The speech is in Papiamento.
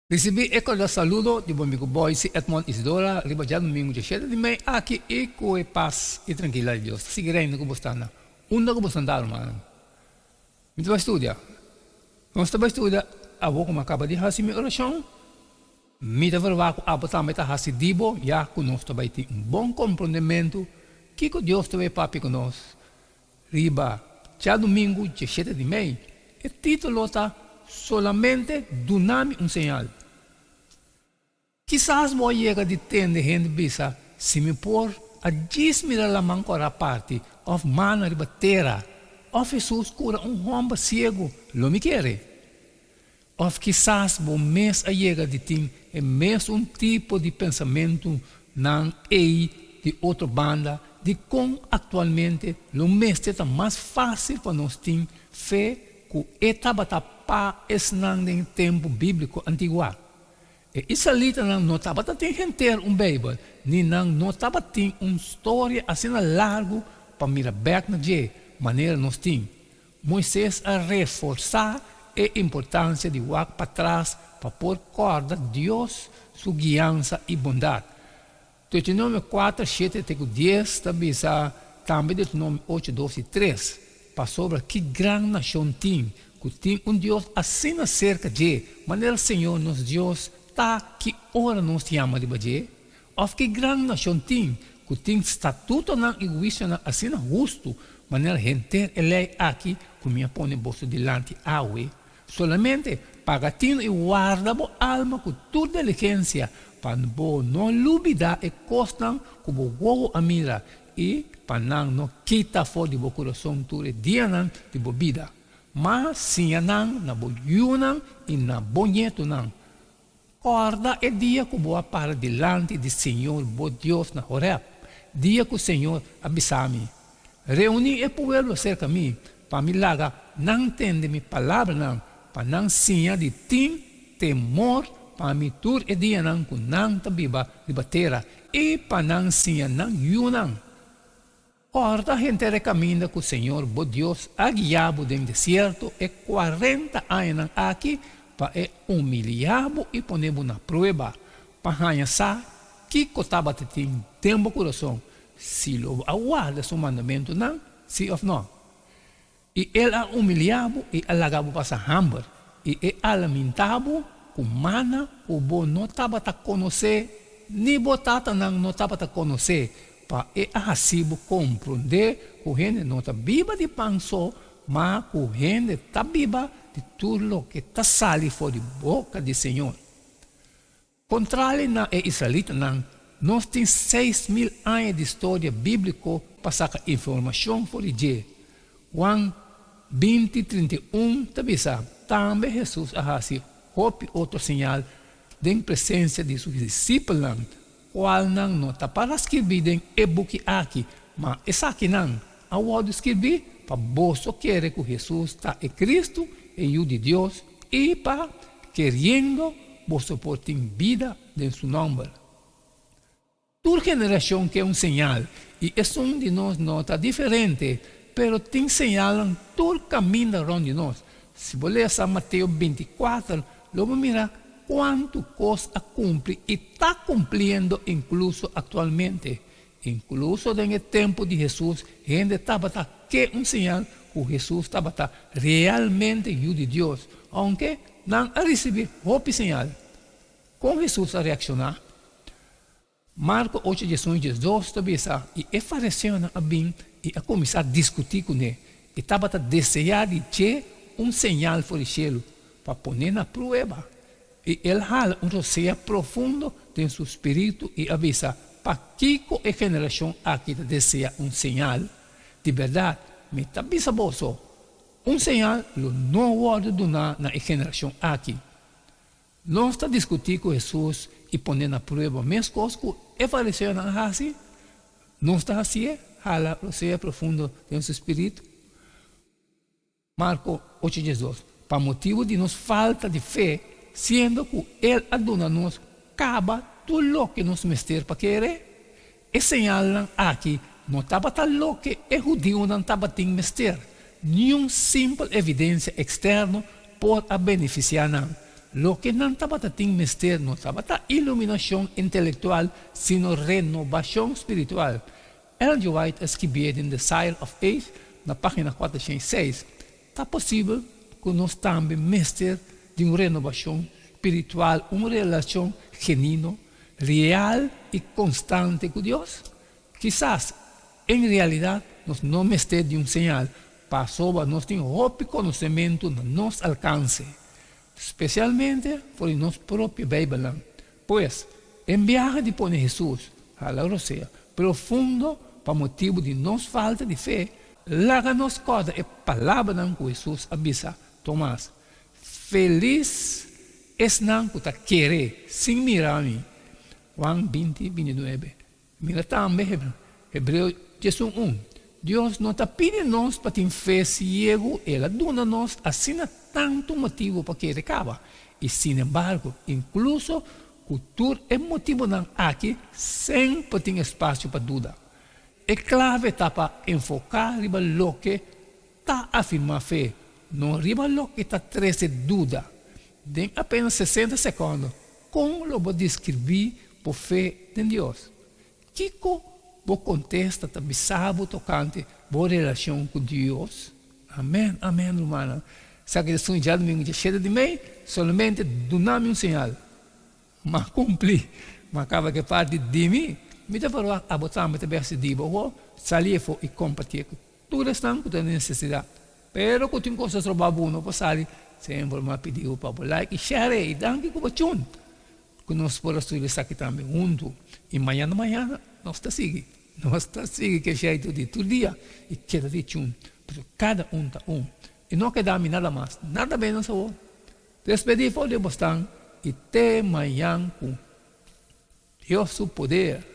Risibí e kordial saludo di bo amigu Boyce Edmond Isidora riba djadumingu djashete di mei aki i ku e pas i trankilidat di Dios ta sigui reina ku bo sta na unda ku bo sta nda rumannan. Mi ta bai studia. Nos ta bai studia awor ku mi a kaba di hasi mi orashon. Mi ta verwagt ku abo tambe ta hasi di bo ya ku nos ta bai tin un bon komprondementu kiko Dios ta bai papia ku nos riba djadumingu djashete di mei. E titulo ta Solamente Duna Mi un Señal. Kisas bo a yega di tende hende bisa, Si mi por a djis mira laman kòrá parti òf mana riba tera òf Hesus kura un hòmber siegu, lo mi kere. Òf kisas bo mes a yega di tin e mesun tipo di pensamentunan ei di otro banda di kon aktualmente lo mester ta mas fásil pa nos tin fe ku e tabata pa esnan den tempu bíbliko antiguá. E israelitanan no tabata tin henter un Beibel, ni nan no tabatin un storia asina largu pa mira bèk na dje manera nos tin. Moises a reforsá e importansia di wak patras pa por kòrda Dios su guiansa i bondat. Deuteronomio kuater, shete te ku dies ta bisa tambe Deuteronomio ocho, dos i tres, Pasobra ki gran nashon tin ku tin un Dios asina serka dje manera Señor nos Dios ta ki ora nos yama riba dje? Òf ki gran nashon tin ku tin statutonan i huisionan asina hustu manera henter e lei aki ku mi a pone boso dilanti awe? Solamente paga tinu i warda bo alma ku tur diligensia pa bo no lubidá e kosnan ku bo wowo a mira i pa nan no kita for di bo kurason tur e dianan di bo bida. Ma siña nan na bo yunan i na bo ñetunan. Kòrda e dia ku bo a para dilanti di señor bo Dios na Horèb, dia ku señor a bisa mi, Reuní e pueblo serka mi, pa mi laga nan tende mi palabranan, pa nan siña di tin temor pa mi tur e dianan ku nan ta biba riba tera, i pa nan siña nan yunan. Kòrda henter e kaminda ku señor bo Dios a guia bo den desierto e kuarenta añanan aki pa e humiliá bo i pone bo na prueba, pa haña sa kiko tabata tin den bo kurason, si lo bo a warda su mandamentunan, sí òf nò. I el a humiliá bo i a laga bo pasa hamber, i e a lamintá bo ku mana ku bo no tabata konosé ni bo tatanan no tabata konosé, Pa e a hasi bo komprondé ku hende no ta biba di pan so, ma ku hende ta biba di tur loke ta sali for di boka di Señor. Kontrali na e israelitanan, nos tin 6000 aña di storia bíbliko pa saka informashon for di dje. Juan 20, 31 ta bisa, Tambe Hesus a hasi hopi otro señal den presensia di su disipelnan, Kualnan no ta para skirbí den e buki aki, ma esakinan a wòrdu skirbí pa boso kere ku Hesus ta e Kristu, e Yu di Dios, i pa, keriendo, boso por tin bida den su nòmber. Tur generashon ke un señal, i esun di nos no ta diferente, pero tin señalnan tur kaminda rònt di nos. Si bo lesa Mateo 24, lo bo mira Kuantu kos a kumpli i ta kumpliendo inkluso aktualmente? Inkluso den e tempu di Hesus hende tabata ke un señal ku Hesus tabata realmente Yu di Dios, ounke nan a risibí hopi señal. Kon Hesus a reakshoná? Marko ocho diesun i diesdos ta bisa, I e fariseonan a bin i a kuminsá diskutí kuné, i tabata deseá di dje un señal for di shelu, pa pon'é na prueba. I el hala un rosea profundo den su spiritu i a bisa, Pakiko e generashon aki ta deseá un señal? Di bèrdat, mi ta bisa boso, un señal lo no wòrdu duná na e generashon aki. Nos ta diskutí ku Hesus i pon'é na prueba meskos ku e fariseonan a hasi? Nos ta hasié hala rosea profundo den su spiritu? Marko ocho diesdos, Pa motibu di nos falta di fe, siendo ku El a duna nos kaba tur loke nos mester pa kere, e señalnan aki no tabata loke e hudiunan tabatin mester, niun simpel evidensia eksterno por a benefisiá nan. Loke nan tabata tin mester no tabata iluminashon intelektual sino renobashon spiritual. Ellen G. White a skibié den Desire of Age na página 406, Ta posibel ku nos tambe mester di un renobashon spiritual, un relashon genuino, real i konstante ku Dios? Kisas, en realidat, nos no mester di un señal, pasobra nos tin hopi konosementu na nos alkanse, spesialmente for di nos propio Beibelnan. Pues, en biaha di pone Hesus hala rosea profundo pa motibu di nos falta di fe, laga nos kòrda e palabranan ku Hesus a bisa Tomas, Felis esnan ku ta kere sin mira mi. Juan 20, 29. Mira tambe Hebreo 11. Dios no ta pidi nos pa tin fe siegu, el a duna nos asina tantu motibu pa kere kaba. I sinembargo, inkluso ku tur e motibunan aki, semper tin espasio pa duda. E klave ta pa enfoká riba loke ta afirmá fe, no riba loke ta trese duda. Den apenas sesenta sekondo, kon lo bo deskribí bo fe den Dios? Kiko bo kontesta ta bisa bo tokante bo relashon ku Dios? Amèn, amèn, rumannan. Esaki ta sun djadumingu dja shete di mei, solamente duna mi un señal. M'a kumpli, m'a kaba ku e parti di mi. Mi ta ferwagt abo tambe ta bèsti di bo ho, sali efo i kompartié ku tur esnan ku ta den nesesidat. Pero ku tin kos ta stroba bo no por sali, semper m'a pidi bo pa bo like i share i danki ku bo tune ku nos por a studia esaki tambe huntu. I mañana mañana nos ta sigui, nos ta sigui ku e sheitu di tur dia i keda di tune, pasobra kada un ta un i no keda mi nada mas, nada menos awor. Despedí for di bosnan i te mañan ku Dios su poder.